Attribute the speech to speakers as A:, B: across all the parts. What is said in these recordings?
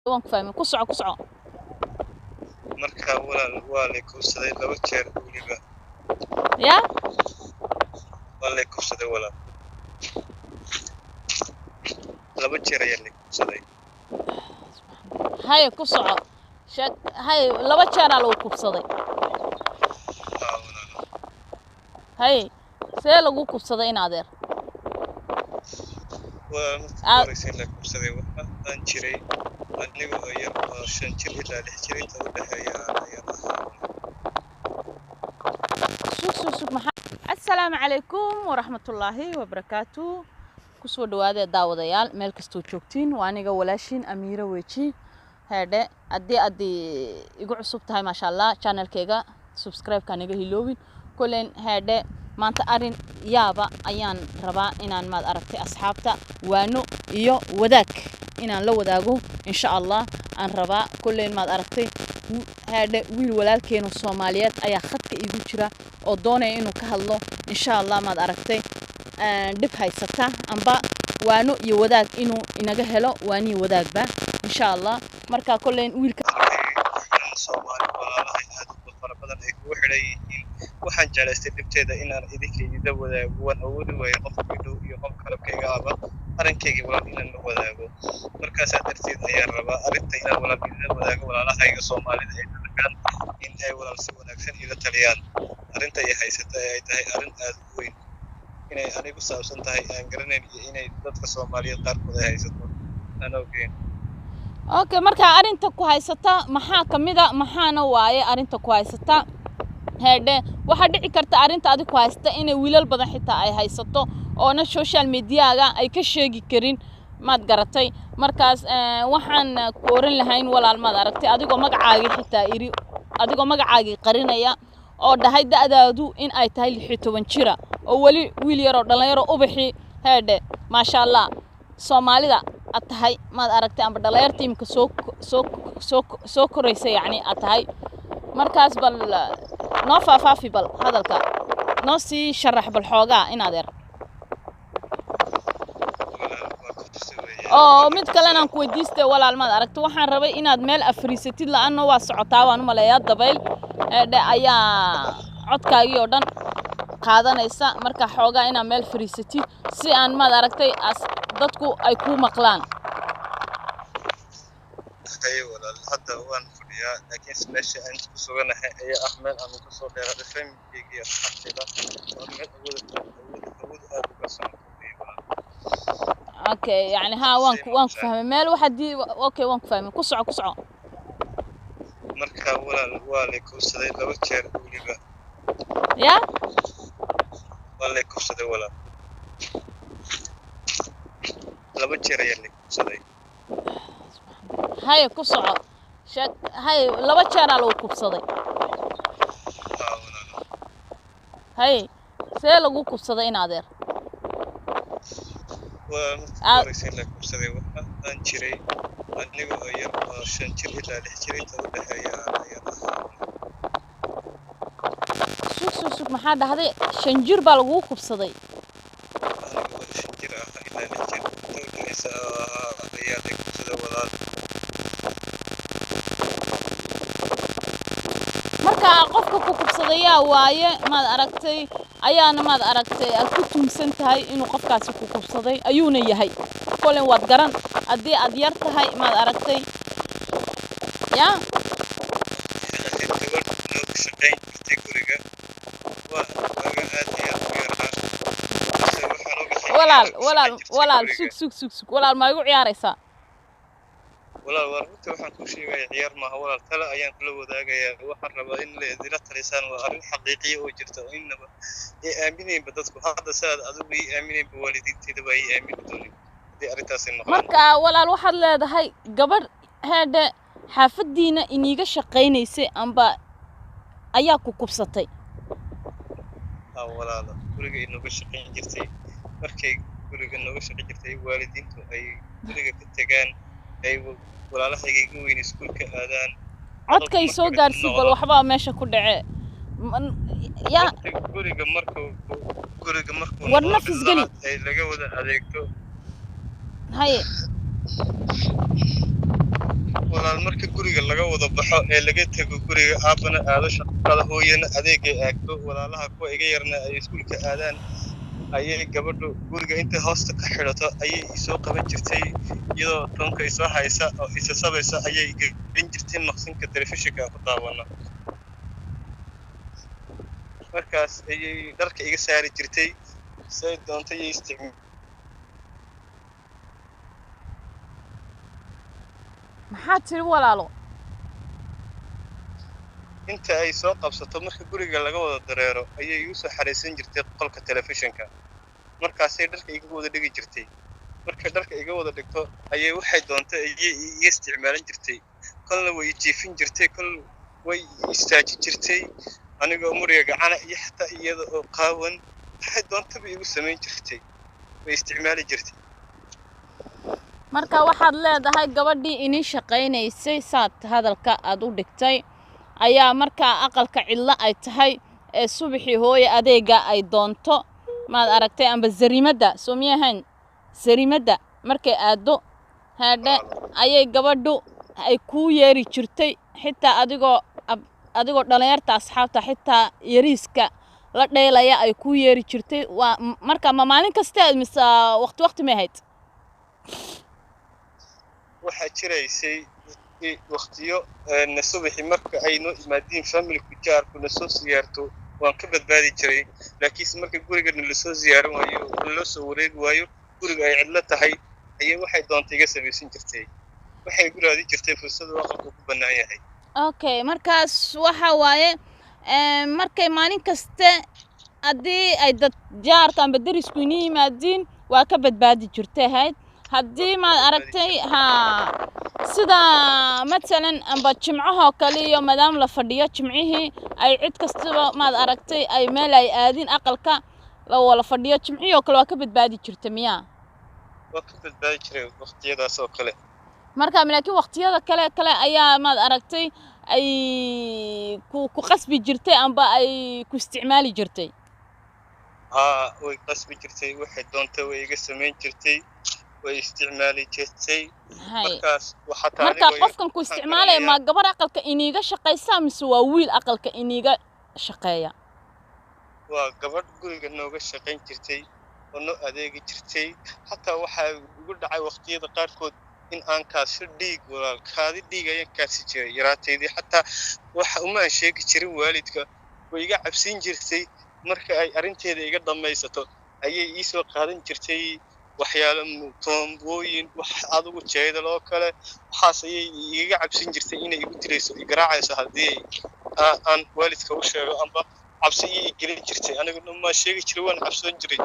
A: Waan ku fahmay, ku soco, ku soco.
B: Marka walaal, waa lay kufsaday laba jeer weliba.
A: Ya?
B: Waa lay kufsaday walaal, laba jeer ayaa lay kufsaday.
A: Haye, ku soco, sheeg. Haye, laba jeeraa lagu kubsaday?
B: Haa walaal.
A: Haye, see lagu kubsaday in adeer?
B: Waa markii ugu horeysay la kufsaday waxa aan jiray aniga oo yar oo 5 jir ilaa 6 jir inta u dhexeeya ayaan ahaa.
A: Sug, sug, sug, maxaa? Assalaamu calaykum waraxmatullaahi wabarakaatu. Kusoo dhawaada daawadayaal meel kastoo joogtiin. Waa aniga walaashiin Amiiro Weji. Heedhe, haddii aad igu cusub tahay, maasha Allah, channelkayga subscribe-ka naga hiloobin. Kolen heedhe, maanta arrin yaaba ayaan rabaa inaan, maad aragtay, asxaabta waano iyo wadaag inaan la wadaago insha Allah aan rabaa. Kolleyn, maad aragtay, heedhe, wiil walaalkeenu Soomaaliyeed ayaa khadka igu jira oo doonaya inuu ka hadlo insha Allah, maad aragtay, dhib haysata amba waano iyo wadaag inuu inaga helo, waaniyo wadaagba insha Allah. Marka kolleyn wiilka
B: Xidhan Soomaali walaalahay aad u fara badan ay kugu xidhan yihiin. Waxaan jeclaystay dhibteeda inaan idinka idinla wadaago. Waan awoodi waayay qofka i dhow iyo qofka qalabkayga aba arrinkaygii walaal inaan la wadaago. Markaasaa darteed ayaan rabaa arrinta inaan walaal idinla wadaago, walaalahayga Soomaalida ay dhaqan in ay walaal si wanaagsan ila taliyaan arrinta ay haysata ee ay tahay arrin aad u weyn, inay anigu saabsan tahay aan garanayn iyo inay dadka Soomaaliyeed qaarkood ay haysato aan ogeyn.
A: Okay, marka arrinta ku haysata maxaa ka mid a? Maxaana waaye arrinta ku haysata? Heedhe, waxaa dhici karta arrinta adig ku haysata inay wiilal badan xitaa ay haysato oona social mediaga ay ka sheegi karin, maad garatay? Markaas waxaan ku oran lahayn walaal, maad aragtay, adigoo magacaagii xitaa iri, adigoo magacaagii qarinaya oo dhahay da'daadu in ay tahay 16 jira oo weli wiil yaroo dhallinyaro ubaxi, heedhe, maasha Allah, Soomaalida aad tahay, maad aragtay, amba dhallinyarta imika soo koraysa yacni aad tahay. Markaas bal noo faahfaafi, bal hadalka noo sii sharax bal xoogaa in adeer.
B: Walaal, waa kufsi weeyaan.
A: Oo mid kalena aan ku weydiistay walaal, maad aragta, waxaan rabay inaad meel afriisatid la-anna waa socotaa waan u maleeyaa, dabayl heedhe ayaa codkaagii oo dhan qaadanaysa. Marka xoogaa inaad meel fariisatid si aan, maad aragtay, as dadku ay kuu maqlaan.
B: Haye walaal, hadda waan fadhiyaa, laakiinse meesha aan ku suganahay ayaa ah meel aan kasoo dheeraaday familkeyga iyo asxaabtayda. Waa meel awood aad uga socoto weeye walaal.
A: Okay, yani haa, waan ku fahmay. Meel waxaad dii. Okay, waan ku fahmay, ku soco, ku soco.
B: Marka walaal, waa lay kufsaday laba jeer weliba.
A: Ya?
B: Waa lay kufsaday walaal, laba jeer ayaa lay kufsaday.
A: Haye, ku soco, sheeg. Haye, laba jeeraa lagu kubsaday?
B: Haa walaal.
A: Haye, see lagu kubsaday in adeer?
B: Waa markii ugu horeysay la kufsaday waxa aan jiray aniga oo yar oo 5 jir ilaa 6 jir inta u dhexeeya ayaan ahaa.
A: Sug, sug, sug, maxaa dhahday? 5 jir baa lagugu kubsaday?
B: Aniga oo 5 jir ah ilaa 6 jir inta u dhexeysa ahaa ayaa lay kufsaday walaal.
A: Marka qofka ku kubsadayaa waaye, maad aragtay, ayaana, maad aragtay, aad ku tuumsan tahay inuu qofkaasi ku kubsaday ayuuna yahay? Kolen waad garan haddii aad yar tahay, maad aragtay, ya?
B: Waxay ahayd gabadh noogu shaqayn jirtay guriga. Waa waaga aad iyo aad u yaraa, balse waxaan ogahay inay
A: Walaal,
B: noogu
A: walaal,
B: shaqayn jirtay
A: walaal,
B: guriga.
A: Sug, sug, sug, sug, walaal, ma igu ciyaaraysaa?
B: Walaal, waa runtii waxaan kuu sheegaya, ciyaar maaha walaal, tale ayaan kula wadaagayaa. Waxaan rabaa in la idila talisaan. Waa arrin xaqiiqiya oo jirta oo innaba ay aaminaynba dadku. Hadda sidaad adigu ii aaminaynba waalidiinteyda baa ii aamini doonin haddii arrintaasi noqdaan.
A: Marka walaal, waxaad leedahay gabadh, heedhe, xaafaddiina iniiga shaqaynaysay amba ayaa ku kubsatay?
B: Haa walaalo, guriga inooga shaqayn jirtay. Markay guriga nooga shaqayn jirtay, waalidiintu ay guriga ka tegaan, ay walaalahayga iga weyn iskuulka aadaan.
A: Codkay
B: Hadalku
A: soo
B: markuu
A: gaarsii bal.
B: noqdo
A: Waxbaa meesha ku dhace ya.
B: Waqtiga guriga markuu
A: War
B: noqdo
A: nafis geli.
B: cidla ay laga wada adeegto.
A: Haye.
B: Walaal, marka guriga laga wada baxo ee laga tego guriga, aabbana aado shaqada, hooyana adeegay aagto, walaalaha kuwa iga yarna ay iskuulka aadaan, ayay gabadhu guriga intay hoosta ka xidhato ayay isoo qaban jirtay, iyadoo toonka isoo haysa oo isa sabaysa ayay gelin jirtay maqsinka telefishinka aan ku daawano. Markaas ayay dharka iga saari jirtay, say doonto ayay isticmaal.
A: Maxaa tiri, walaalo?
B: Inta ay soo qabsato marka guriga laga wada dareero ayay igu soo xaraysan jirtay qolka telefishinka. Markaasay dharka iga wada dhigi jirtay. Markay dharka iga wada dhigto ayay waxay doontay ayay iga isticmaalan jirtay. Kolna way jiifin jirtay, kol way istaajin jirtay anigoo muriga gacana iyo xataa iyada oo qaawan. Waxay doontaba igu samayn jirtay, way isticmaali jirtay.
A: Marka waxaad leedahay gabadhii inii shaqaynaysay, saad hadalka aad u dhigtay, ayaa markaa aqalka cidlo ay tahay ee subaxii hooye adeega ay doonto, maad aragtay, amba zarimadda soo miya ahayn, zarimadda markay aaddo haadhe ayay gabadhu ay kuu yeeri jirtay, xitaa adigoo dhalinyarta asxaabta xitaa yariiska la dheelaya ay kuu yeeri jirtay. Waa marka ma maalin kasta mise waqti waqti may ahayd?
B: Waxaa jiraysay waqtiyo subaxii marka ay noo imaadiin familku, jaarku na soo siyaarto, waan ka badbaadi jiray. Laakiinse marka gurigana lasoo ziyaaran waayo, loo soo wareegi waayo, guriga ay cidlo tahay, ayay waxay doontay iga samaysan jirtay. Waxay igu raadin jirtay fursada aqalku ku bannaan yahay.
A: Okay, markaas waxa waaye markay maalin kaste haddii ay dad jaarka amba derisku inii yimaadiin waa ka badbaadi jirtay ahayd. Haddii maad aragtay haa sida matalan amba jimcahoo kale iyo maadaama la fadhiyo jimcihii ay cid kastaba maad aragtay ay meel ay aadin, aqalka la wala fadhiyo jimcihii oo kale, waa ka badbaadi jirta miyaa?
B: Waa ka badbaadi jiray waqtiyadaas oo kale.
A: Marka laakiin waqtiyada kale ayaa maad aragtay ay ku qasbi jirtay amba ay ku isticmaali jirtay.
B: Haa, way qasbi jirtay, waxay doontay way iga samayn jirtay, way isticmaali jirtay. Markaas waxaa
A: Marka qofkan ku isticmaalaya ma gabar aqalka iniiga shaqaysa mise waa wiil aqalka iniiga shaqeeya?
B: Waa gabadh guriga nooga shaqayn jirtay oo noo adeegi jirtay. Xataa waxaa igu dhacay waqtiyada qaarkood in aan kaasho dhiig, walaal, kaadi dhiig ayaan kaasi jiray yaraantaydii. Xataa waxa uma aan sheegi jirin waalidka, way iga cabsin jirtay. Marka ay arrinteeda iga dhammaysato ayay ii soo qaadan jirtay waxyaalo toombooyin, wax adigu jeedal oo kale. Waxaas ayay igaga cabsin jirtay inay igu dilayso, igaraacayso haddii aan waalidka u sheego, amba cabsi iyay gelin jirtay. Aniguna maa sheegi jiray, waan cabsoon jiray.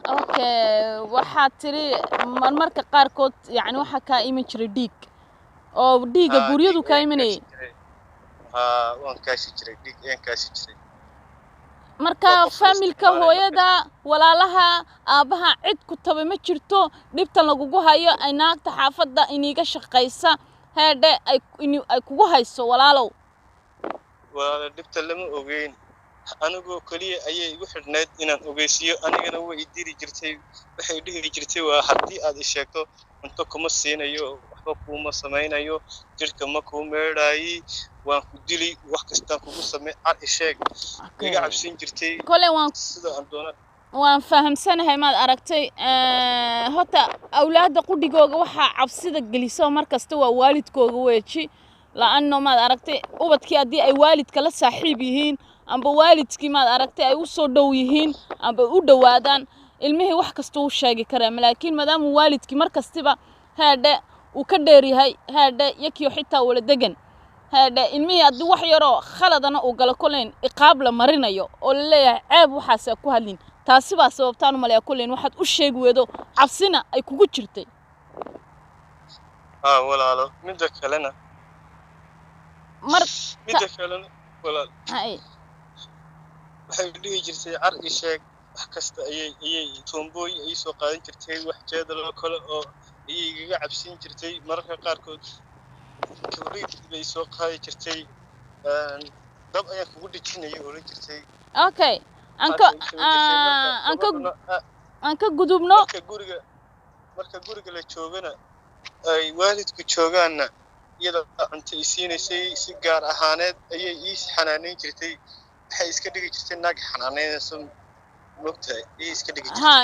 A: Okay, waxaad tiri marmarka qaarkood yacni waxaa kaa iman jiray dhiig oo dhiigga buuryadu kaa imanayay.
B: Haa, waan kaashi jiray, dhiig ayaan kaashi jiray.
A: Marka faamilka, hooyada, walaalaha, aabbaha, cid ku taba ma jirto dhibtan lagugu hayo ay naagta xaafadda iniiga shaqaysa heedhe ay ay kugu hayso, walaalow?
B: Walaalo, dhibta lama ogeyn. Anigoo keliya ayay igu xidhnayd inaan ogeysiiyo. Anigana way i diri jirtay, waxay dhihi jirtay waa haddii aad i sheegto cunto kuma siinayo, waxba kuuma samaynayo, jidhka ma kuu meedhaayi, waan ku dili, wax kastaan kugu samey, car i sheeg. Iga cabsin jirtay.
A: Kole waan
B: sida aan doona.
A: Waan fahamsanahay, maad aragtay. Horta awlaadda qudhigooga waxaa cabsida geliso mar kasta waa waalidkooga weeji, la-anno maad aragtay ubadkii haddii ay waalidka la saaxiib yihiin amba waalidkii maad aragtay ay u soo dhow yihiin amba u dhowaadaan, ilmihii wax kasta u sheegi karaa. Laakiin maadaama waalidkii mar kastiba heedhe uu ka dheer yahay, heedhe yakiyo xitaa wala degan, heedhe ilmihii haddii wax yaroo khaladana uu galo, koleyn iqaab la marinayo oo la leeyahay ceeb waxaas ku hadlin. Taasi baa sababtaan u maleeya koleyn waxaad u sheegi weedo, cabsina ay kugu jirtay.
B: Haa walaalo, midda kalena
A: mar
B: midda kalena walaal,
A: hay
B: waxay dhihi jirtay car i sheeg. Wax kasta ayay tuumbooyin ay soo qaadan jirtay, wax jeedal oo kale oo ayay igaga cabsin jirtay. Mararka qaarkood kabriid bay soo qaadi jirtay, dab ayaan kugu dhijinayay oran jirtay.
A: Okay, anka anka aan ka gudubno.
B: Marka guriga Marka guriga la joogana ay waalidku joogaanna, iyada cunto i siinaysay, si gaar ahaaneed ayay ii xanaaneyn jirtay. Waxay iska dhigi jirtay naag xanaaneynayso, mogtahay, ayay iska dhigi jirtay.
A: Ha,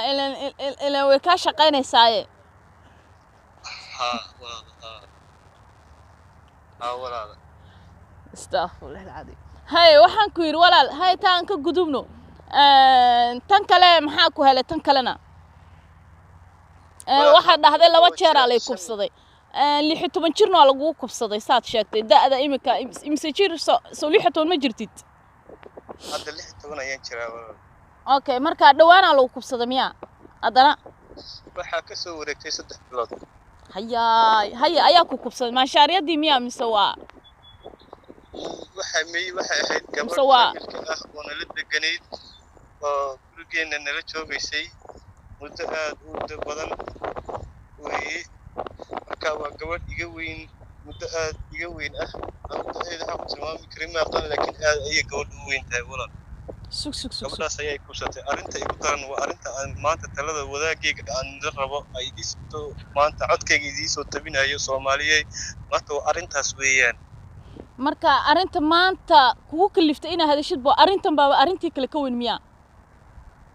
A: ilan way kaa shaqaynaysaaye.
B: Haa walaal, haa haa walaal.
A: Astaghfirullah alcadiim. Hay, waxaan ku yidhi walaal, hay, taan ka gudubno. Tan kale maxaa ku helay? Tan kalena
B: Walaal,
A: waxaad dhahday laba
B: oo
A: jeeraa lay
B: shan
A: kubsaday. 16 jirna waa lagugu kubsaday saad sheegtay. Da'da imika imise jir? So 16 ma jirtid?
B: Hadda 16 ayaan jiraa, walaal.
A: Okay, marka dhawaanaa lagu kubsaday miyaa haddana?
B: Waxaa ka soo wareegtay 3 bilood.
A: Hayaay, haya, ayaa ku kubsaday? Maashaariyadii miyaa mise waa
B: Waxa may, waxay ahayd
A: mise
B: gabadh
A: waa
B: familka ah oo nala deganayd oo gurigeenna nala joogaysay muddo aad u muddo badan weeye. Marka waa gabadh iga weyn, muddo aad iga weyn ah. Anigu da'deeda waxaan ku tilmaami karin ma aqaan, laakiin aad ayay gabadh u weyn tahay, walaal.
A: Sug, sug, sug, sug.
B: Gabadhaas ayay kubsatay. Arrinta igu daran waa arrinta aan maanta talada wadaagayga aan la rabo ay idiisoo maanta codkayga idiisoo tabinayo, Soomaaliyey, maanta waa arrintaas weeyaan.
A: Marka arrinta maanta kugu kaliftay inaad hadashid bo arrintan baaba arrintii kale ka weyn miyaa?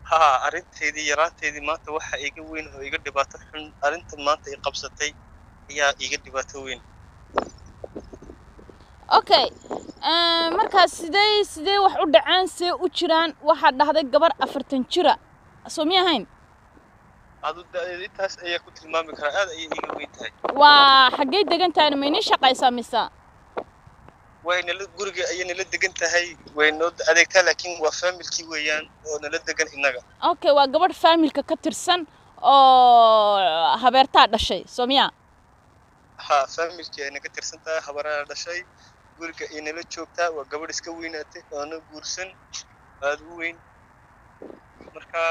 B: Haa, arrinteydii yaraanteydii maanta waxa iga weyn oo iga dhibaato xun arrinta maanta i qabsatay ayaa iga dhibaato weyn.
A: Okay, markaa sidee wax u dhaceen, see u jiraan? Waxaad dhahday gabar 40 jira, soo miya ahayn?
B: Adu da'deeda intaas ayaa ku tilmaami karaa, aad ayay iga weyn tahay.
A: Waa xaggay degan tahayna? Ma inii shaqaysaa mise?
B: Way nala guriga ayay nala degan tahay, way noo adeegtaa, laakiin waa familkii weeyaan oo nala degan innaga.
A: Okay, waa gabadh familka ka tirsan oo habeertaa dhashay, soo miya?
B: Haa, familkii ay naga tirsan tahay, habaraa dhashay, guriga ay nala joogtaa. Waa gabadh iska weynaatay oona guursan, aad u weyn. Marka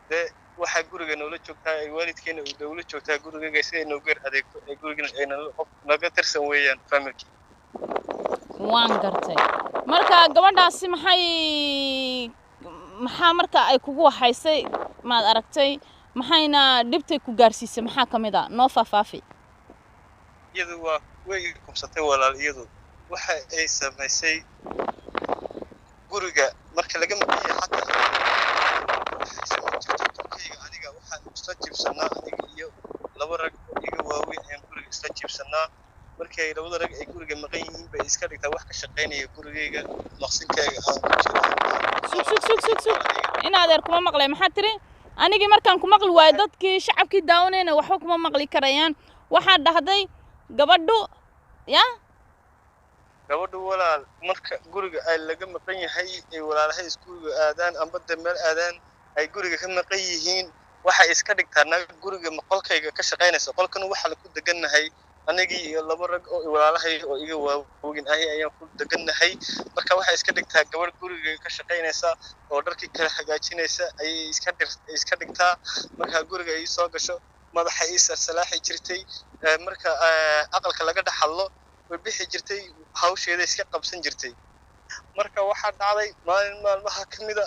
B: dee waxaa guriga noola joogtaa ay waalidkeena uu dowla joogtaa gurigayga si ay noogu yar adeegto ay gurigana ay nala qof naga tirsan weeyaan familkii.
A: Waan gartay. Marka gabadhaasi maxaa marka ay kugu waxaysay, maad aragtay, maxayna dhibtay ku gaarsiisay? Maxaa ka mid a? Noo faahfaafi.
B: Iyadu waa way i kubsatay, walaal. Iyadu waxa ay samaysay guriga marka laga maqan yahay xataa waxay samayn jirtay qolkayga. Aniga waxaan isla jiibsanaa, aniga iyo laba rag oo iga waaweyn ayaan guriga isla jiibsanaa. Markii ay labada rag ay guriga maqan yihiin bay iska dhigtaa wax ka shaqaynaya gurigayga, maqsinkayga aan ku jiro.
A: Sug, sug, sug, sug, sug, in adeer, kuma maqlay. Maxaa tiri? Anigii markaan ku maqli waayo, dadkii shacabkii daawanayna waxba kuma maqli karayaan. Waxaad dhahday gabadhu ya
B: Gabadhu, walaal, marka guriga ay laga maqan yahay, ay walaalahay iskuuliga aadaan amba de meel aadaan, ay guriga ka maqan yihiin, waxay iska dhigtaa naag guriga qolkayga ka shaqaynaysa. Qolkan waxaa ku degannahay anigii iyo laba rag oo walaalahay oo iga waaweyn ahi ayaan ku degannahay. Marka waxay iska dhigtaa gabadh guriga ka shaqaynaysa oo dharkii kala hagaajinaysa ayay iska dhigtaa. Marka guriga ay soo gasho, madaxa ii sarsalaaxi jirtay. Marka aqalka laga dhex hadlo way bixi jirtay, hawsheeda iska qabsan jirtay. Marka waxaa dhacday maalin maalmaha ka mida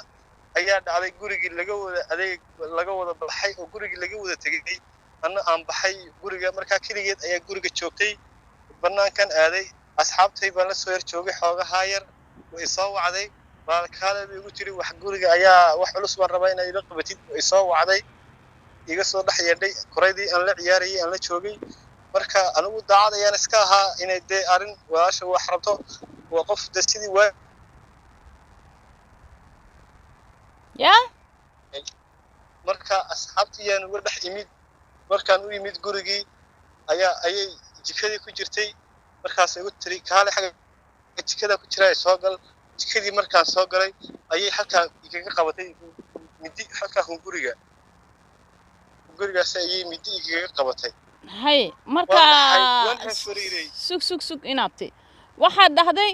B: ayaa dhacday gurigii laga wada adeeg laga wada baxay oo gurigii laga wada tegay, anna aan baxay guriga. Markaa keligeed ayaa guriga joogtay. Banaankan aaday, asxaabtay baan la soo yar joogay xoogahaa yar. Way soo wacday, baalkaale bay igu tiri, wax guriga ayaa wax culus baan rabaa inay ila qabatid. Way soo wacday, iga soo dhex yeedhay koraydii aan la ciyaarayay, aan la joogay. Marka anigu daacad ayaan iska ahaa inay dee arrin walaasha wax rabto, waa qof de sidii waa
A: Ya.
B: Marka asxaabtii yaan uga dhex imid. Markaan u yimid gurigii ayaa ayay jikadii ku jirtay. Markaas igu tiri, "Kaale, xagga jikada ku jira, soo gal." Jikadii markaan soo galay ayay halkaa igaga qabatay midi, halkaa hungurigaas ayay midi igaga qabatay.
A: Hay, marka
B: Waan maxay? Waan fariiray.
A: Sug, sug, sug, inaabtay. Waxaad dhahday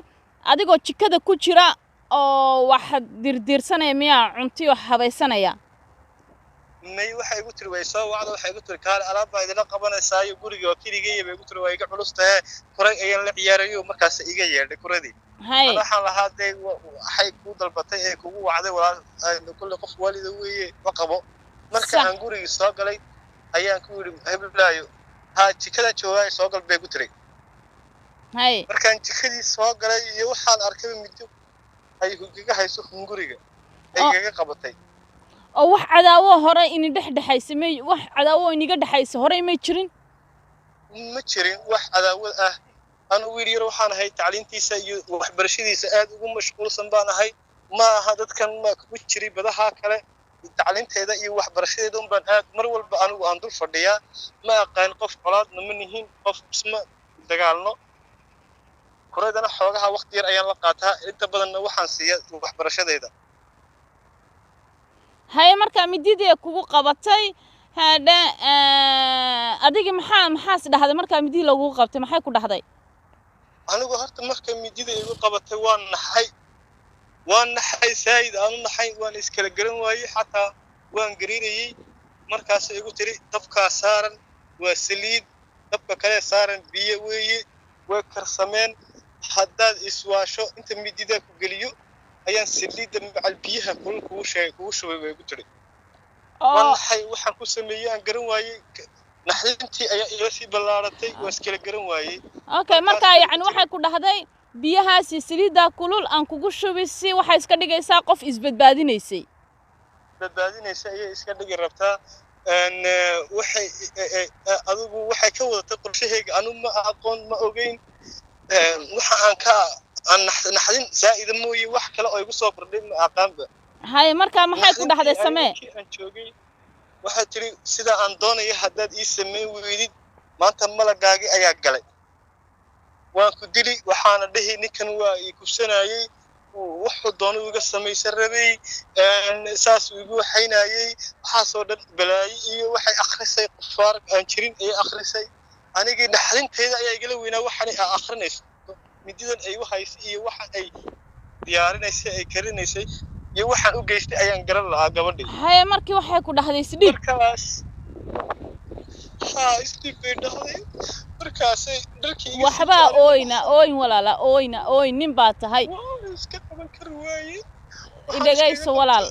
A: adigoo jikada ku jira oo wax dirdiirsanaya miyaa, cuntiyo habaysanaya?
B: May, waxay igu tiri, way soo wacda, waxay igu tiri, "Kaale, alaab baa idila qabanaysaayo, guriga waa keligay," bay igu tiri, "waa iga culus tahe." Kuray ayaan la ciyaarayo, markaas iga yeedhay kuradii.
A: Hay.
B: Ana waxaan lahaa dee waxay kuu dalbatay ee kugu wacday walaal, kulle qof waalida weeye, ma qabo. Marka
A: Sax.
B: aan gurigii soo galay Ayaan ku yidhi, "Heblaayo, haa, jikadan joogaayo, soo gal," bay ku tiri. Markaan jikadii soo galay iyo waxaan arkay middo ay hugaga hayso, hunguriga ay igaga qabatay.
A: Oo wax cadaawo hore ini dhex dhexaysa may, wax cadaawo iniga dhexaysa horey may jirin?
B: Ma jirin wax cadaawad ah. Anu wiil yar waxaan ahay tacliintiisa iyo waxbarashadiisa aad ugu mashquulsan baan ahay. Ma aha dadkan ma ku jiray badaha kale. Tacliinteeda iyo waxbarashadeeda un baan aad mar walba anigu aan dul fadhiyaa. Ma aqaan qof, colaadna ma nihin, qof isma dagaalno. Kureedana xoogaha waqti yar ayaan la qaataa, inta badanna waxaan siiya waxbarashadeeda.
A: Haye, markaa mididii kugu qabatay, hadhe, adigi maxaas dhahday markaa mididii lagugu qabtay? Maxay ku dhahday?
B: Anigu horta marka midida igu qabatay waan naxay, waan naxay saayid aanu naxay, waan iskala garan waayey, xataa waan gariirayey. Markaasay igu tiri, "Dabkaa saaran waa saliid, dabka kale saaran biyo weeye, way karsameen. Haddaad iswaasho, inta mididaa ku geliyo ayaan saliidda macal biyaha kulul kugu sheegay, kugu shubay," bay igu tiri. Waan naxay, waxaan ku sameeyey aan garan waayey. Naxdintii ayaa ila sii ballaaratay, waan iskala garan waayey.
A: Okay, markaa
B: Markaas bay
A: yacni
B: tiri
A: waxay ku dhahday biyahaasi saliiddaa kulul aan kugu shubi, si waxay iska dhigaysaa qof isbadbaadinaysay.
B: Badbaadinaysa ayay iska dhigi rabtaa. Waxay adigu waxay ka wadatay qorshahayga anu ma aqoon, ma ogeyn. Waxa aan ka aan naxdin zaa'ida mooye, wax kale oo igu soo kordhay ma aqaanba.
A: Haye, markaa maxay ku dhahday?
B: Naxdintii
A: Samee.
B: Markii aan joogay waxay tiri, "Sida aan doonayo haddaad ii samayn weydid, maanta malagaagii ayaa galay, waan ku dili, waxaana dhihi ninkan waa ii kufsanayey, wuxuu doono iga samaysan rabay, saas uu igu waxaynayey." Waxaasoo dhan balaayo iyo waxay akhrisay, qufaar aan jirin ayay akhrisay. Anigii naxdinteeda ayaa igala weynaa waxan ay akhrinayso, mididan ay u haysay iyo waxa ay diyaarinaysay, ay karinaysay iyo waxaan u geystay ayaan garan lahaa gabadhii.
A: Haye, markii waxay ku dhahday isdhiib?
B: Markaas haa, isdhiib bay dhahday. Markaasay dharkii iga
A: Waxbaa
B: siibtay.
A: Ooyna ooyn walaala, ooyna ooyn, nin baa tahay.
B: Waa iska qaban kari waaye.
A: Idhagayso walaal.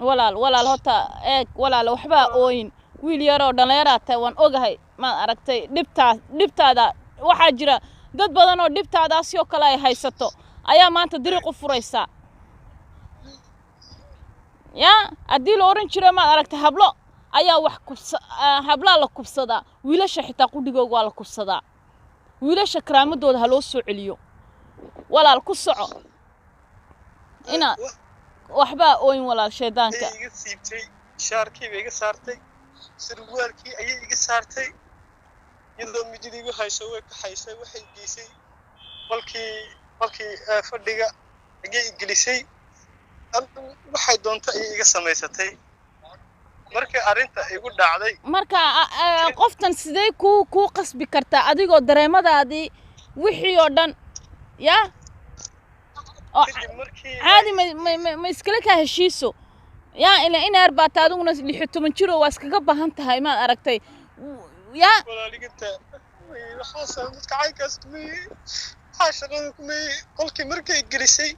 A: Walaal, walaal, horta eeg walaal, waxbaa ooyin, wiil yaroo dhallinyaraa tahay, waan ogahay. Maad aragtay dhibtaa, dhibtaada waxaa jira dad badan oo dhibtaadaasi oo kale ay haysato ayaa maanta dariiq u furaysaa. Ya haddii la oran jiro, maad aragtay, hablo ayaa wax kubsa, hablaa la kubsadaa, wiilasha xitaa qudhigooga waa la kubsadaa. Wiilasha karaamadooda ha loo soo celiyo. Walaal, ku soco, ina waxbaa ooyin walaal, shaydaanka.
B: Ayay iga siibtay shaarkii bay iga saartay, sarwaalkii ayay iga saartay iyadoo midida igu hayso. Way kaxaysay, waxay geysay qolkii fadhiga ayay igelisay. Waxay doonto ayay iga samaysatay markii arrinta igu dhacday.
A: Marka qoftan sidee kuu qasbi kartaa adigoo dareemadaadii wixii oo dhan ya oo
B: Kadib markii
A: caadi ma iskala kaa heshiiso ya ila inaar baata, adiguna 16 jiro, waa iskaga baahan tahay, maad aragtay ya?
B: Walaaliganta waxaasa dadka caynkaas kumeeyey, waxaa shaqada kumeeyey. Qolkii markay gelisay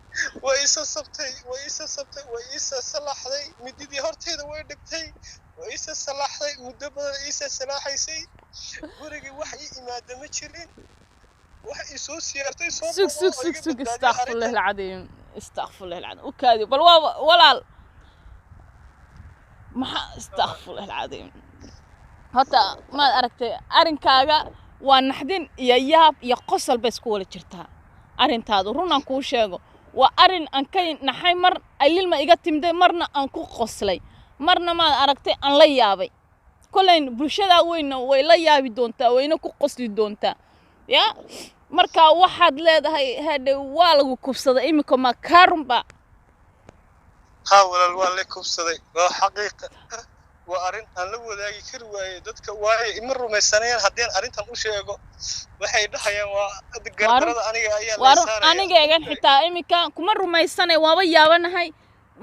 B: way isa sabtay, way isa sabtay, way isa salaaxday. Mididii horteeda way dhigtay, way isa salaaxday, muddo badan isa salaaxaysay. Gurigii wax ii imaada ma jirin, wax isoo siyaartay soo
A: Sug, sug,
B: booqdo oo
A: sug,
B: iga
A: sug.
B: badbaadiya.
A: Astaqfirullah
B: Arrintan
A: alcadiim, astaqfirullah alcadiim. U kaadi bal, waa walaal, maxaa? Astaqfirullah alcadiim. Horta maad aragtay arrinkaaga waa naxdin iyo yaab iyo qosol bay isku wada jirtaa arrintaadu. Run aan kuu sheego, waa arrin aan ka naxay, mar ay lilma iga timday, marna aan ku qoslay, marna maad aragtay aan la yaabay. Kollayn bulshadaa weynna way la yaabi doontaa, wayna ku qosli doontaa. Ya marka waxaad leedahay, hadhe, waa lagu kubsaday iminka, ma kaa runba?
B: Haa walaal, waa la kubsaday, waa xaqiiqa. Waa arrin aan la wadaagi kari waayey dadka, waayo ima rumaysanayaan haddii aan arrintan u sheego. Waxay dhahayaan waa gardarada aniga ayaa
A: waa
B: la
A: run
B: saaraya.
A: Aniga egan xitaa iminka kuma rumaysanay, waaba yaabanahay,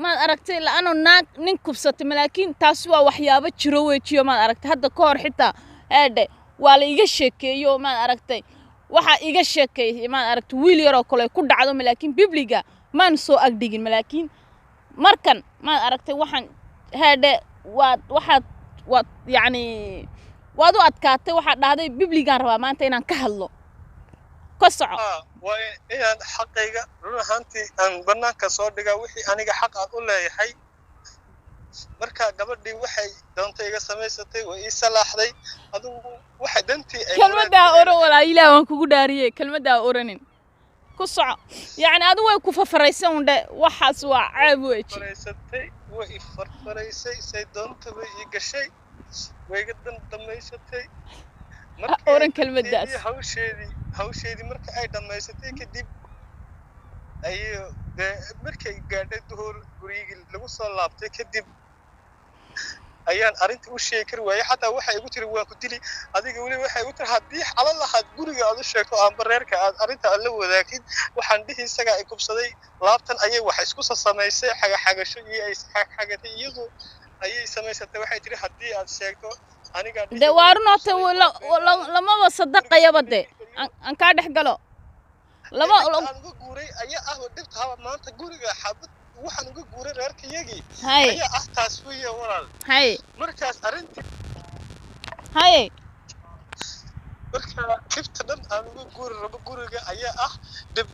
A: maad aragtay, la-ano naag nin kubsatay. Malaakiin taasi waa waxyaabo jiro wejiyo, maad aragtay. Hadda ka hor xitaa, eedhe, waa la iga sheekeeyo, maad aragtay, waxaa iga sheekeeyay, maad aragtay, wiil yaroo kale ku dhacdo, malaakiin bibliga maan soo agdhigin. Malaakiin markan, maad aragtay, waxaan heedhe waad waxaad Waad yacni waad u adkaatay, waxaad dhahday bibligaan rabaa maanta inaan ka hadlo. Ka soco.
B: Waa inaan xaqayga run ahaantii aan banaanka soo dhigaa wixii aniga xaq aan u leeyahay. Marka gabadhii waxay doontay iga samaysatay, way ii salaaxday, adigu waxay dantii ay
A: Kelmaddaa oran walaa, Ilaah waan kugu dhaariyey, kelmaddaa oranin. Ku soco. Yacni adigu way ku fafaraysan undhe, waxaas waa ceeb weji.
B: Faraysatay, way i farfaraysay, say doonta bay ii gashay, way iga dan dhammaysatay.
A: Ha oran kelmaddaas.
B: Hawsheedii marka ay dhammaysatay kadib ayay dee markay gaadhay duhur, gurigii lagu soo laabtay kadib ayaan arrintii u sheegi kari waayey. Xataa waxay igu tiri waan ku dili adiga. Weli waxay igu tiri haddii xala lahaad guriga aad u sheegto amba reerka aad arrinta aad la wadaagtid, waxaan dhihi isagaa i kubsaday. Laabtan ayay wax isku samaysay, xagaxagasho iyo ay xagxagatay iyadu ayay samaysatay. Waxay tiri haddii aad sheegto anigaa dhihi
A: De
B: way
A: waa run horta,
B: kubsaday.
A: Lamaba sadaqayaba de. Aan kaa dhex galo lama
B: Dhibta aan uga guuray ayaa ah dhibta haba maanta guriga xabad waxaan uga guuray reerkayagii ayaa ah taas weeye walaal. Markaas arrintii marka dhibta dhan aan uga guuri rabo guriga ayaa ah dhib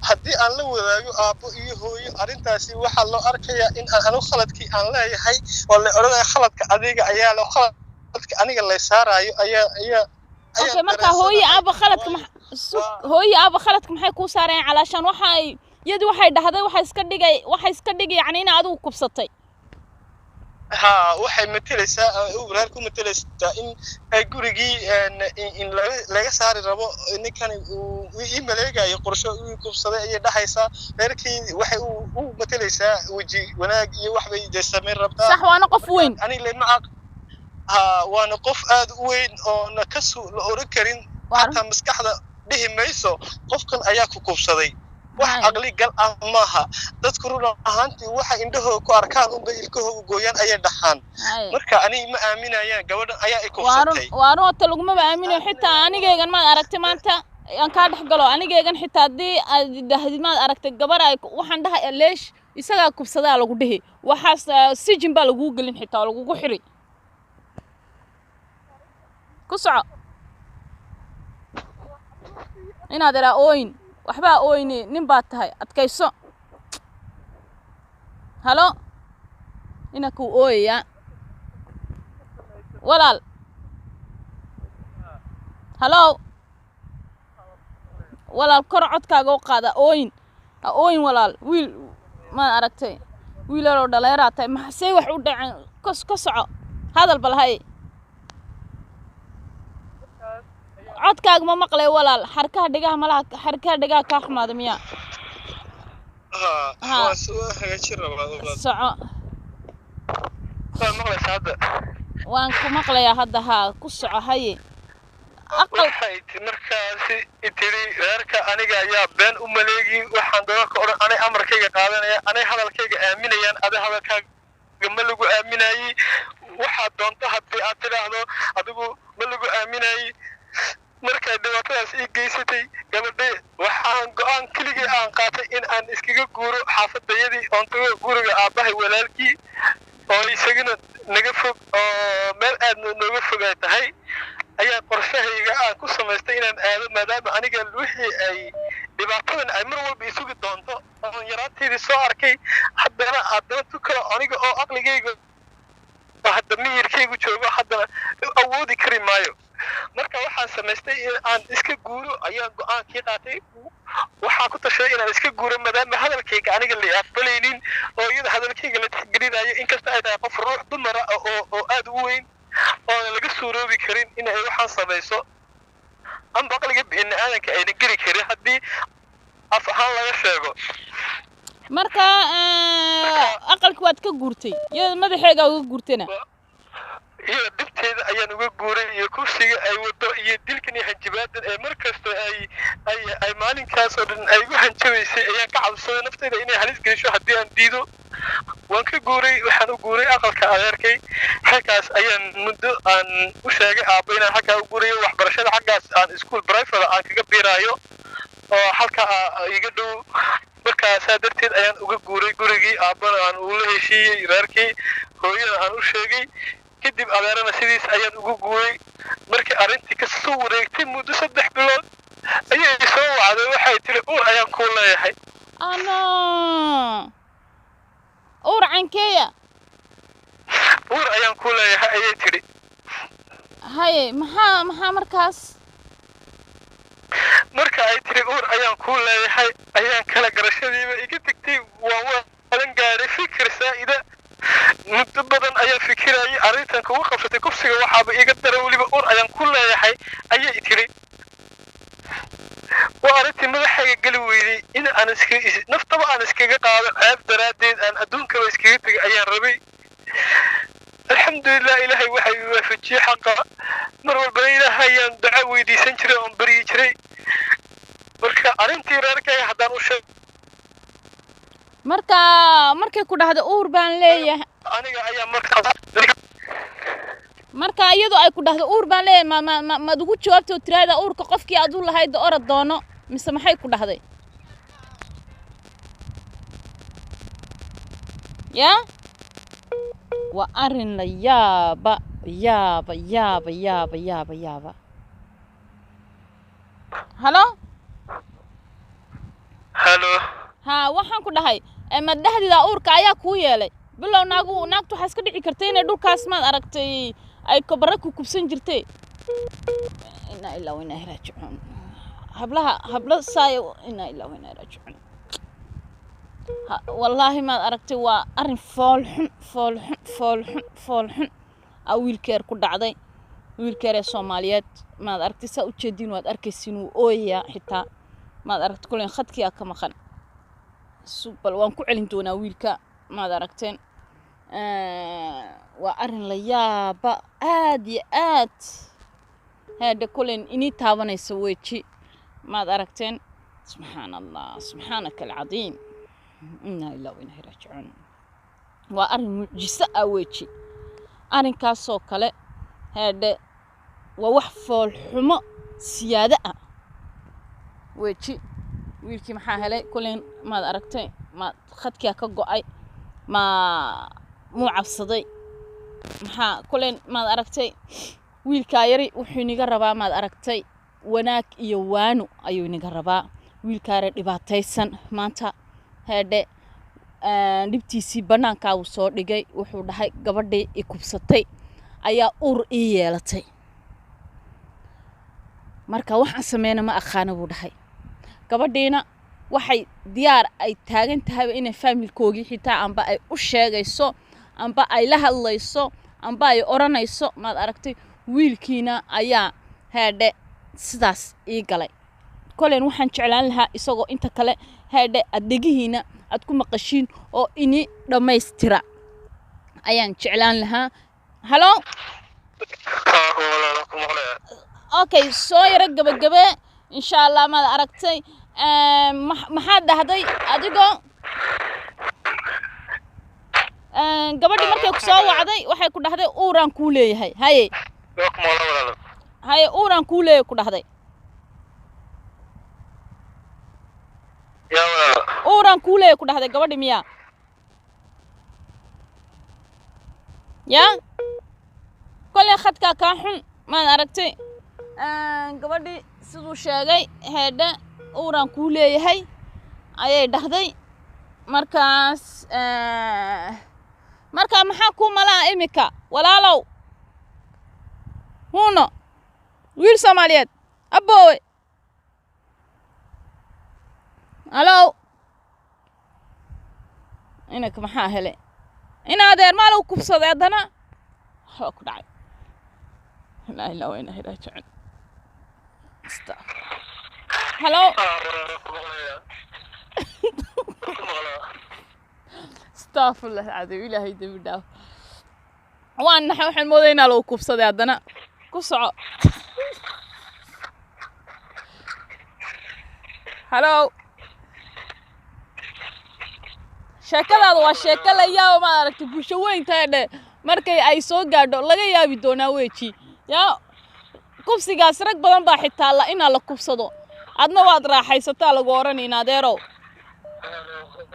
B: haddii aan la wadaago aabbo iyo hooyo arrintaasi, waxaa loo arkayaa in aan anu khaladkii aan leeyahay oo la odhanaya khaladka adiga ayaa la khaladka aniga lay saaraayo ayaa
A: Okay, marka hooyo aaba khaladka hooyo aaba khaladka maxay kuu saareen? Calaashaan waxa ay iyadu waxay dhahday waxay iska dhigay yacni in adigu kubsatay.
B: Ha, waxay matelaysaa reer ku matelaysaa in ay gurigii in laga saari rabo ninkan uu ii maleegayo qorsho uu kubsaday ayay dhahaysaa. Reerkii waxay u matelaysaa weji wanaag iyo wax bay dee samayn rabtaa.
A: Sax, waana qof weyn.
B: Aniga lema aq ha, waana qof aad u weyn oona ka su la oran karin. Xataa maskaxda dhihi mayso qofkan ayaa ku kubsaday. Wax aqli gal ah maaha. Dadku run ahaantii waxa indhahooda ku arkaan unbay ilkahooga gooyaan ayay dhaxaan. Marka aniga ma aaminayaan gabadhan ayaa i kubsatay.
A: Waa run horta, lagumaba aaminayo. Xitaa anigaygan maad aragtay maanta aan kaa dhex galo, anigaygan xitaa haddii aad dhahdid maad aragtay gabar ay waxaan dhahay leesh isagaa kubsadaa lagu dhihi, waxaas sijin baa lagugu gelin, xitaa oo lagugu xiri. Ku soco. Inaad iraa ooyin waxbaa ooyne, nin baad tahay, adkayso. Halo, inankuu ooyayaa walaal. Halo walaal, kor codkaaga u qaada. Ooyin ha ooyin walaal. Wiil maad aragtay, wiilaloo dhaleeraa tahay, maxsey wax u dhaceen? Ka soco hadal bal. Hay, codkaaga ma maqlay walaal. Xarkaha dhegaha malaha, xarkaha dhegaha kaa xumaada miyaa?
B: Ha.
A: Ha.
B: Waa soo hagaajin rabaa walaal.
A: Soco.
B: Waa maqlaysaa hadda?
A: Waan ku maqlayaa hadda, haa, ku soco. Haye, aqal.
B: Waxay markaasi tiri reerka aniga ayaa been u maleegi, waxaan doonka odhan, anay amarkayga qaadanaya, anay hadalkayga aaminayaan, adi hadalkaaga ma lagu aaminayey. Waxaad doonto haddii aad tidhaahdo adigu ma lagu aaminayey. Markay dhibaatadaas ii geysatay gabadhe, waxaan go'aan keligii aan qaatay in aan iskaga guuro xaafadayadii oon tago guriga aabbahay walaalkii oo isagana naga fog oo meel aad nooga fog ay tahay. Ayaa qorshahayga aan ku samaystay inaan aado, maadaama aniga wixii ay dhibaatadan ay mar walba isugi doonto oon yaraanteydii soo arkay. Haddana tu kale aniga oo aqligayga oo hadda miyirkaygu joogo haddana awoodi kari maayo. Marka waxaan samaystay in aan iska guuro ayaan go'aankii qaatay. Waxaan ku tashaday inaan iska guuro maadaama hadalkayga aniga la aqbalaynin oo iyada hadalkayga la tixgelinayo, inkasta ay tahay qof ruux dumara ah oo aad u weyn oona laga suuroobi karin in ay waxaan samayso amba aqliga bini aadanka ayna geli karin haddii af ahaan laga sheego.
A: Marka aqalki waad ka guurtay, iyada madaxeega uga guurtayna?
B: Iyo dhibteeda ayaan uga guuray iyo kursiga ay wado iyo dilkan iyo hanjabaadan ee mar kasta ay maalinkaas oo dhan ay igu hanjabaysay ayaan ka cabsaday naftayda inay halis gelisho haddii aan diido. Waan ka guuray, waxaan u guuray aqalka adeerkay. Halkaas ayaan muddo aan u sheegay aabbo inaan halkaa u guurayo, waxbarashada xaggaas aan iskuul private aan kaga biiraayo oo halka iga dhow. Markaasaa darteed ayaan uga guuray gurigii aabbana aan ula heshiiyey reerkii, hooyada aan u sheegay. Kadib adeerana sidiis ayaan ugu guuray. Markii arrintii ka soo wareegtay muddo 3 bilood ayay soo wacday, waxay tiri, "Uur ayaan kuu leeyahay."
A: Ano uur cankeeya?
B: "Uur ayaan kuu leeyahay," ayay tidhi.
A: Haye, maxaa markaas?
B: Marka ay tiri, "Uur ayaan kuu leeyahay," ayaan kala garashadiiba iga tegtay. Waan waalan gaadhay, fikir saa'ida, muddo badan ayaan fikirayay arrintan kugu qabsatay kufsiga. Waxaaba iga dara weliba, "Uur ayaan ku leeyahay," ayay tiri. Waa arrintii madaxayga geli weyday in aan iska naftaba aan iskaga qaado, ceeb daraaddeed aan adduunkaba iskaga tegay ayaan rabay. Alxamdulilah, Ilaahay waxay i waafajiyey xaqa. Mar walbana Ilaahay ayaan duca weydiisan jiray oon baryi jiray. Marka arrintii reerkayga haddaan u sheeg
A: Marka markay ku dhahdo, "Uur baan leeyahay,"
B: aniga ayaa markaas
A: Marka iyadoo ay ku dhahdo, "Uur baan leeyahay," ma maad ugu jawaabtay oo tiraahda, "Uurka qofkii aad u lahayd orod doono," mise maxay ku dhahday? Ya, waa arrin la yaaba, yaaba, yaaba, yaaba, yaaba, yaaba. Halo?
B: Halo.
A: Ha, waxaan ku dhahay, ma dhexdeeda uurka ayaa kuu yeelay? Bilow naagu naagtu waxaa iska dhici kartay inay dhulkaas, maad aragtay, ay kobara ku kubsan jirtay. Inaa ilaa wa inaa raajicuun. Hablaha hablo saaya, inaa ilaa wa inaa raajicuun. Wallaahi, maad aragtay, waa arrin fool xun, fool xun, fool xun, fool xun aa wiilkeer ku dhacday, wiilkeer ee Soomaaliyeed. Maad aragtay, saa ujeediin, waad arkaysiin, wuu ooyayaa xitaa. Maad aragtay, kulen khadkii aa ka maqan. Bal waan ku celin doonaa wiilka. Maad aragteen, waa arrin la yaaba aad iyo aad. Heedha, kulen inii taabanaysa weji. Maad aragteen, subxaan Allah, subxaanaka alcadiim, inaa ilaa wa inaa raajicuun. Waa arrin mucjiso ah weji arrinkaasoo kale. Heedhe, waa wax foolxumo siyaado ah weji. Wiilkii maxaa helay? Kulen, maad aragtay, ma khadkiyaa ka go'ay, ma muu cabsaday? Maxaa kulen, maad aragtay, wiilkaa yari wuxuu inaga rabaa, maad aragtay, wanaag iyo waano ayuu inaga rabaa. Wiilkaa yari dhibaataysan maanta, heedhe, dhibtiisii bannaankaa uu soo dhigay. Wuxuu dhahay, "Gabadhii i kubsatay ayaa uur ii yeelatay, marka waxaan sameyna ma aqaana," buu dhahay. Gabadhiina waxay diyaar ay taagan tahayba inay faamilkoogii xitaa amba ay u sheegayso, amba ay la hadlayso, amba ay odhanayso, maad aragtay, "Wiilkiina ayaa, heedhe, sidaas ii galay." Kolen waxaan jeclaan lahaa isagoo inta kale, heedhe, aad dhegihiina aad ku maqashiin oo ini dhammaystira ayaan jeclaan lahaa. Halo?
B: Walaalo, ku maqlaya.
A: Okay, soo yaro gebagabe insha Allah. Maad aragtay, maxaad dhahday adigoo gabadhii markay ku soo wacday, waxay ku dhahday, "Uuraan kuu leeyahay"? Haye.
B: Waa ku maqla, walaalo.
A: Haye, "Uuraan kuu leeyahay," ku dhahday?
B: Yaa, walaalo?
A: "Uuraan kuu leeyahay," ku dhahday gabadhi miyaa? Ya, kolley khadkaa kaa xun. Maad aragtay, gabadhii siduu sheegay, heedhe, "Uuraan kuu leeyahay," ayay dhahday. Markaas marka maxaa kuu malaa imika, walaalow, huuno, wiil Soomaaliyeed, aboowe? Halow, inanka maxaa helay? In adeer maalow kubsaday haddana waxbaa ku dhacay. Laa ilaa wa inaa raajicuun. Halo?
B: Walaalo, ku maqlaya, ku maqlaa.
A: Astaqfirullah alcadiim, Ilaahay dembi dhaaf. Waan naxay, waxaan mooday inaa lagu kubsaday haddana. Ku soco. Halo, sheekadaada waa sheeko la yaabo. Maad aragtay, bulsho weynta dhe markay ay soo gaadho laga yaabi doonaa weji. Yaa, kubsigaas rag badan baa xitaa la inaa la kubsado, adna waad raaxaysataa lagu odhanayna, adeerow.
B: Halo.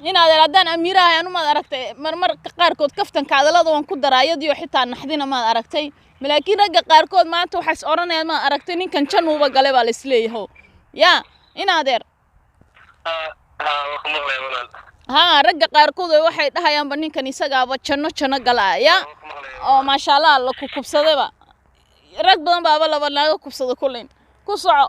A: In adeer, haddaan Amiira ahay, anu maad aragtay, marmar qaarkood kaftanka hadallada waan ku daraa, iyadiyo xitaa naxdina, maad aragtay. Laakiin ragga qaarkood maanta waxay is odhanayaan, maad aragtay, ninkan januuba gale baa la isleeyaho. Ya in adeer.
B: Waa ku maqlaya, walaal.
A: Haa, ragga qaarkood waxay dhahayaanba ninkan isagaaba janno janno galaa ya.
B: Waa ku maqlaya.
A: Oo maasha Allah la ku kubsadayba, rag badan baaba laba naaga kubsada kullayn. Ku soco,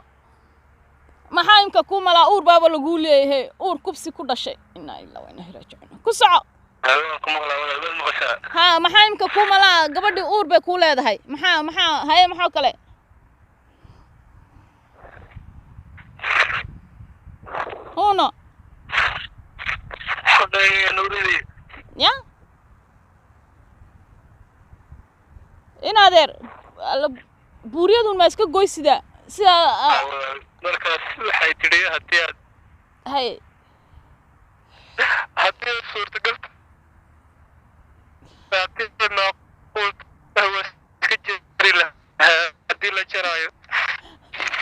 A: maxaa imka kuu malaa? Uur baaba laguu leeyahay, uur kubsi ku dhashay. Inaa ilaa wa inaa raajicuun. Ku soco.
B: Waan ku maqlaa, walaal, waad maqashaa?
A: Haa, maxaa imka kuu malaa? Gabadhii uur bay kuu leedahay. Maxaa haye, maxoo kale? Huno.
B: Xodhay Nuuridii.
A: Ya in adeer, alla buuryadun ma iska goysida sidaa?
B: Walaal, markaas waxay tidhi haddii aad
A: hay
B: haddii aad suurtagal, haddii macquul tahay, waa iska jari lahaa haddii la jaraayo.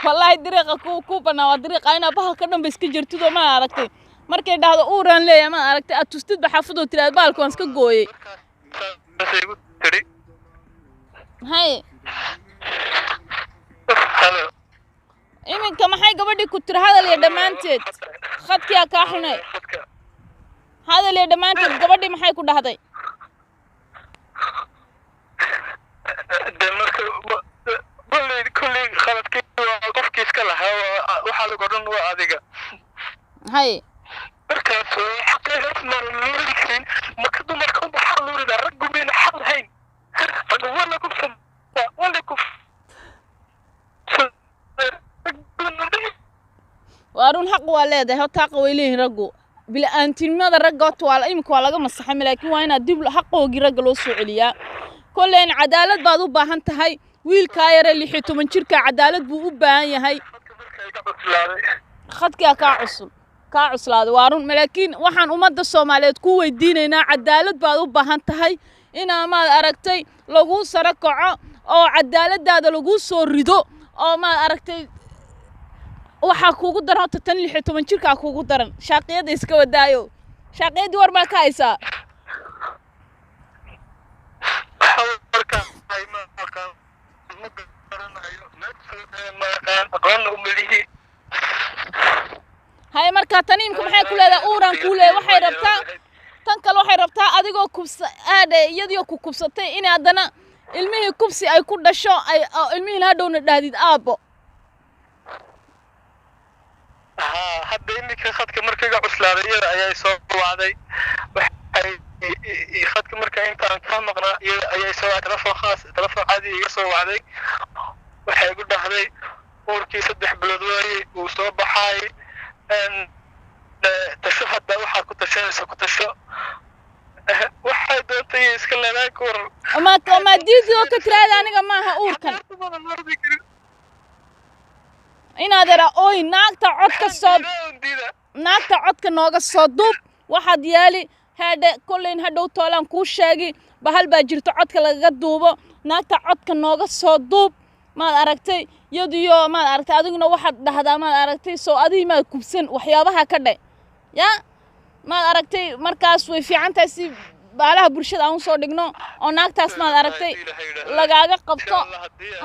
A: Wallaahi dariiqa ku banaa waa dariiqa inaa bahalka dhan ba iska jirtidoo, ma aragtay, markay dhahdo uuraan leeyahay, ma aragtay, aad tustidba xaafadoo tiraad bahalka waan iska gooyey.
B: Markaas saasay igu tidhi.
A: Hay.
B: Halo.
A: Iminka maxay gabadhii ku tiri? Hadal iyo dhammaanteed khadkiyaa kaa xunay.
B: Khadka.
A: Hadal iyo dhammaanteed gabadhii maxay ku dhahday?
B: De marka kulley khaladkii waa qofkii iska lahaa, waxaa lagu odhan waa adiga.
A: Hay.
B: Markaas xaqeegaas maan luuri karin. Marka dumarka unba xaq luurida, raggu mayna xaq lahayn? Raggu waa la kufsadaa, waa la kuf.
A: Waa run, xaq waa leedahay horta, xaqa way leeyihiin raggu. Bila-aantinimada ragga horta waa iminka waa laga masaxay, laakiin waa inaad dib xaqoogii ragga loo soo celiyaa. Kolleyn cadaalad baad u baahan tahay. Wiilkaa yare 16 jirka cadaalad buu u baahan yahay.
B: Khadka marka iga cuslaaday.
A: Khadkaa kaa cusul, kaa cuslaaday, waa run. Laakiin waxaan ummadda Soomaaliyeed ku weydiinaynaa, cadaalad baad u baahan tahay, inaa maad aragtay laguu saro kaco oo cadaaladaada laguu soo rido. Oo maad aragtay, waxaa kuugu daran horta tan 16 jirkaa kuugu daran. Shaaqiyadda iska wadaayo, shaaqiyadii war maa ka haysaa?
B: Waxa marka ay ma aqaan, ma garanayo, ma aqaan, aqoonna uma lihi.
A: Haye, markaa tan imka maxay ku leedahay? Uuraan kuu leeyahay waxay rabtaa. Tan kale waxay rabtaa adigoo kubsa aadhe, iyadioo ku kubsatay, in haddana ilmihii kubsi ay ku dhasho, ay oo ilmihiina hadhowna dhahdid aabbo.
B: Haa, hadda iminka khadka marka iga cuslaaday, iyada ayaa soo wacday. Waxay khadka marka intaan ka maqnaa iyada ayaa soo wacday, telefoon khaas, telefoon caadi iga soo wacday. Waxay igu dhahday uurkii 3 bilood waayey, wuu soo baxaay. Tasho hadda, waxaad ku tashanaysa ku tasho. Waxay doontay iska leedahay, ku waran.
A: Ma diidi oo ka tiraada aniga maaha uurkan? Inaad era oy naagta codka soo
B: diida.
A: Naagta codka nooga soo duub. Waxaad yeeli heedhe, kolleyn hadhow toolaan kuu sheegi, bahal baa jirto codka lagaga duubo. Naagta codka nooga soo duub, maad aragtay, yadiyo maad aragtay, adiguna waxaad dhahdaa, maad aragtay, soo adigii maad kubsan, waxyaabaha ka dhe ya, maad aragtay. Markaas way fiican tahay si baalaha bulshada aan usoo dhigno oo naagtaas, maad aragtay, lagaaga qabto.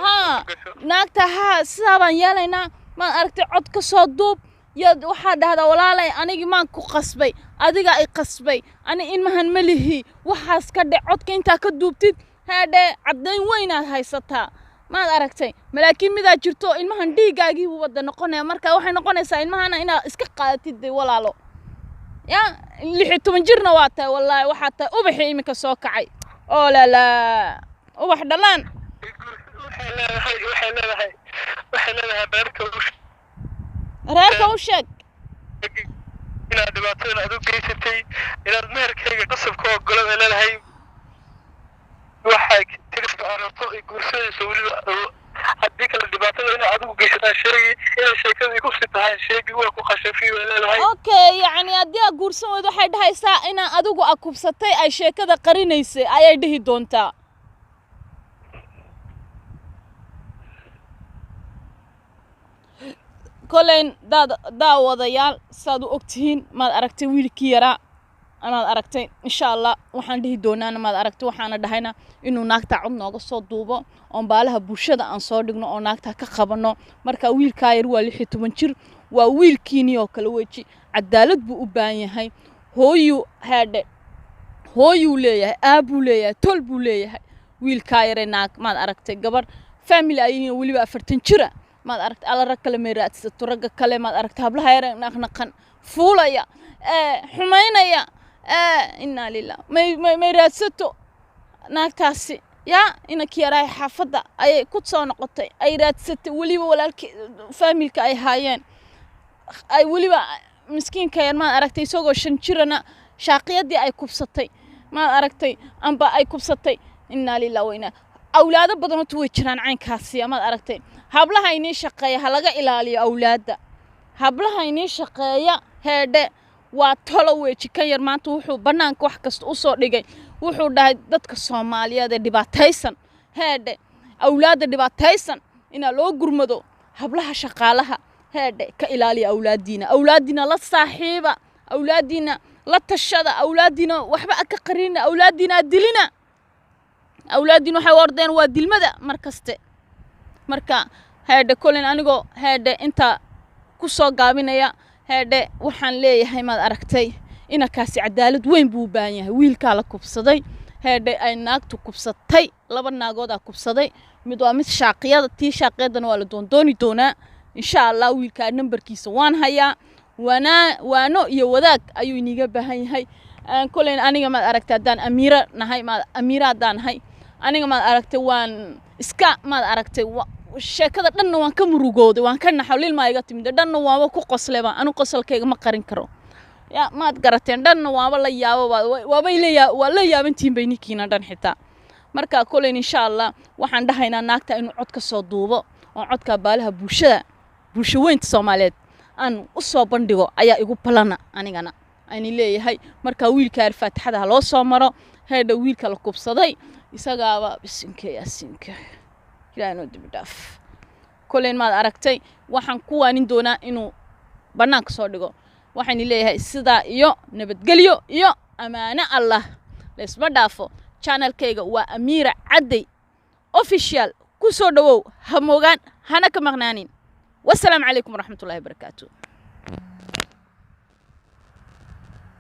A: Haa, naagta haa, sidaa baan yeelaynaa, maad aragtay. Cod ka soo duub yaad, waxaad dhahdaa walaalay, anigii maan ku qasbay, adiga i qasbay, ani ilmahan ma lihi. Waxaas ka dhe codka intaa ka duubtid haadhe, caddayn weynaad haysataa, maad aragtay. Malaakiin midaa jirto, ilmahan dhiiggaagii buu wada noqonaya. Marka waxay noqonaysaa ilmahana inaad iska qaadatid de, walaalo. Ya 16 jirna waa tahay, wallaahi waxaa tahay ubaxii iminka soo kacay oo laalaa ubax dhalaan.
B: Waxay leedahay reerka u
A: Reerka u sheeg.
B: Inaad dhibaatadan aad u geysatay, inaad meherkayga qasabka ogolo ay leedahay. Waxay tiri aragto ay guursanayso weliba, haddii kale dhibaatada inaad adigu geysataan sheegi, inay sheekada igu si tahay sheegi, waa ku khashafi bay leedahay.
A: Okay, yacni haddii aad guursan weydo, waxay dhahaysaa inaa adigu a kubsatay, ay sheekada qarinaysay ayay dhihi doontaa. Koleyn daad daawadayaal, saad u ogtihiin, maad aragtay, wiilkii yaraa, maad aragtay. Insha Allah waxaan dhihi doonaana, maad aragtay, waxaana dhahayna inuu naagta cod nooga soo duubo oon baalaha bulshada aan soo dhigno oo naagta ka qabano. Marka wiilkaa yar waa 16 jir, waa wiilkiinii oo kale weji. Cadaalad buu u baahan yahay. Hooyuu heedhe, hooyuu leeyahay, aabbuu leeyahay, tol buu leeyahay. Wiilkaa yare naag, maad aragtay, gabar family ay yihiin, weliba 40 jira, maad aragtay. Alla, rag kale may raadsato, ragga kale, maad aragtay, hablaha yare naqnaqan fuulaya ee xumaynaya ee innaa lilah, may raadsato naagtaasi. Yaa inankii yaraay xaafadda ayay ku soo noqotay, ay raadsatay, weliba walaalkii faamilka ay haayeen, ay weliba miskiinka yar, maad aragtay, isagoo 5 jirana shaaqiyadii ay kubsatay, maad aragtay, amba ay kubsatay. Innaa lilah wa innaa. Awlaado badan horta way jiraan caynkaasi, maad aragtay. Hablaha inii shaqeeya ha laga ilaaliyo awlaadda. Hablaha inii shaqeeya, heedhe, waa tolo weji. Kan yar maanta wuxuu bannaanka wax kasta usoo dhigay, wuxuu dhahay dadka Soomaaliyeed ee dhibaataysan, heedhe, awlaadda dhibaataysan inaa loo gurmado. Hablaha shaqaalaha, heedhe, ka ilaaliya awlaaddiina. Awlaaddiina la saaxiiba, awlaaddiina la tashada, awlaaddiina waxba a ka qarina, awlaaddiina dilina. Awlaaddiina waxay u ordeen waa dilmada mar kaste. Marka, heedhe, kolin anigoo, heedhe, inta ku soo gaabinaya, heedhe, waxaan leeyahay, maad aragtay, inankaasi cadaalad weyn buu u baahan yahay. Wiilkaa la kubsaday, heedhe, ay naagtu kubsatay, laba naagoodaa kubsaday. Mid waa mid shaaqiyada, tii shaaqiyadana waa la doondooni doonaa insha Allah. Wiilkaa nambarkiisa waan hayaa. Waanaa waano iyo wadaag ayuu iniga baahan yahay. Koleyn aniga, maad aragtay, haddaan Amiiro nahay, maad Amiiro haddaan nahay aniga, maad aragtay, waan iska, maad aragtay, sheekada dhanna waan ka murugooday, waan ka naxo, lilmaa iga timid. Dhanna waaba ku qosleba, anu qosolkayga ma qarin karo ya, maad garateen. Dhanna waaba la yaabo, waabay la yaa waa la yaabantihiin bay ninkiina dhan xitaa. Marka koleyn insha Allah waxaan dhahaynaa naagta inuu cod ka soo duubo oo codka baalaha bulshada, bulsho weynta Soomaaliyeed aan u soo bandhigo ayaa igu balana anigana ayni leeyahay. Marka wiilka faatixada ha loo soo maro, heedha, wiilka la kubsaday. Isagaaba bisinka yaasinka, Ilaah noo dembi dhaaf. Koleyn, maad aragtay, waxaan ku waanin doonaa inuu bannaanka soo dhigo. Waxaan leeyahay sidaa iyo nabadgelyo iyo ammaano Allah, laysma dhaafo. Channelkayga waa Amiira Cadday Official. Ku soo dhowow, ha moogaan, hana ka maqnaanin. Wasalaamu calaykum waraxmatullahi wabarakaatu.